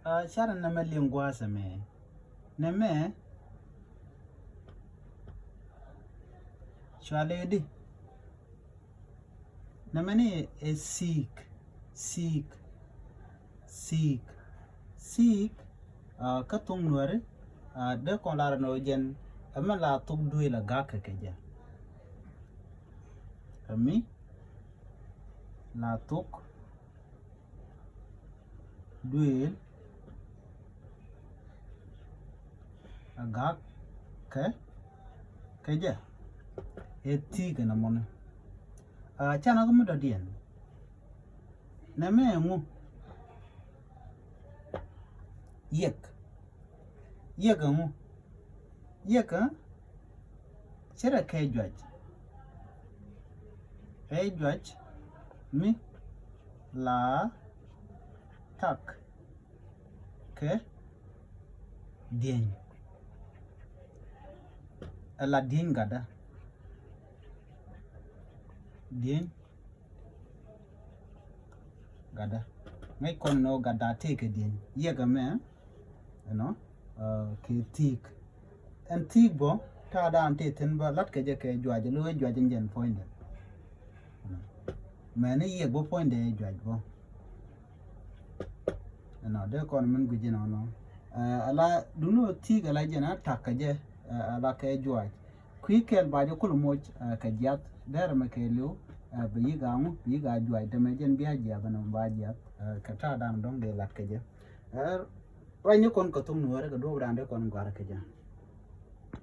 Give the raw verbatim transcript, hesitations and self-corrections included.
Carɛ nɛmɛ liŋ gua̱a̱th ɛmɛ. Nɛmɛ cualɛ di. Nɛmɛ ni ɛ siik, siik, siik, siik. Kä thok nuääri dee kɔn lar ɛn ɣöö jɛn ɛmɛ la thok duëël ɛ gak kɛ kɛ jɛ. Ɛmi la thok duëël a gak kɛ kɛ jɛ. Ɛ thi̱i̱k ɛn ɛmɔni. Canɛ kä mi dɔ̱diɛn. Nɛmɛ ɛŋu? Yiek. Yiek ɛŋu? Yiek ɛ cɛ rɛ kɛ juac. Ɛ juac mi la tak kɛ dieny. Ɛ la dieny gatdä. Dieny gatdä. Ŋäc kɔn nɔ gatdä tëë kɛ dieny. Yiek ɛmɛ ɛnɔ kɛ thi̱i̱k. Ɛn thi̱i̱k bɔ ta̱a̱ daan tëë thi̱n bä lat kɛ jɛ kɛ juac, lo̱ ɛ juac in jɛn puɔ̱nydɛ. Mɛni yiek bä puɔ̱nydɛ ɛ juac bä. Ɛnɔ dee kɔn min gui̱c inɔnɔ. Ala duŋni ɣöö thi̱i̱k ala jɛn a ta̱k kɛ jɛ ala kɛ juac. Kui̱ kɛl ba jɛ kul moc kɛ jiath derɛ mɛ kɛ li̱w. Bi yi̱k a ŋu, bi yi̱k a juac, dämɛ jɛn bia jiath ɛnɔ ba jiath kɛ ta̱a̱ dan dɔ̱ŋ dee lat kɛ jɛ. Ruac ni kɔn kɛ thok nuɔ̱ɔ̱rɛ kɛ duɔ̱ɔ̱p dan dee kɔn gua̱rɛ kɛ jɛ.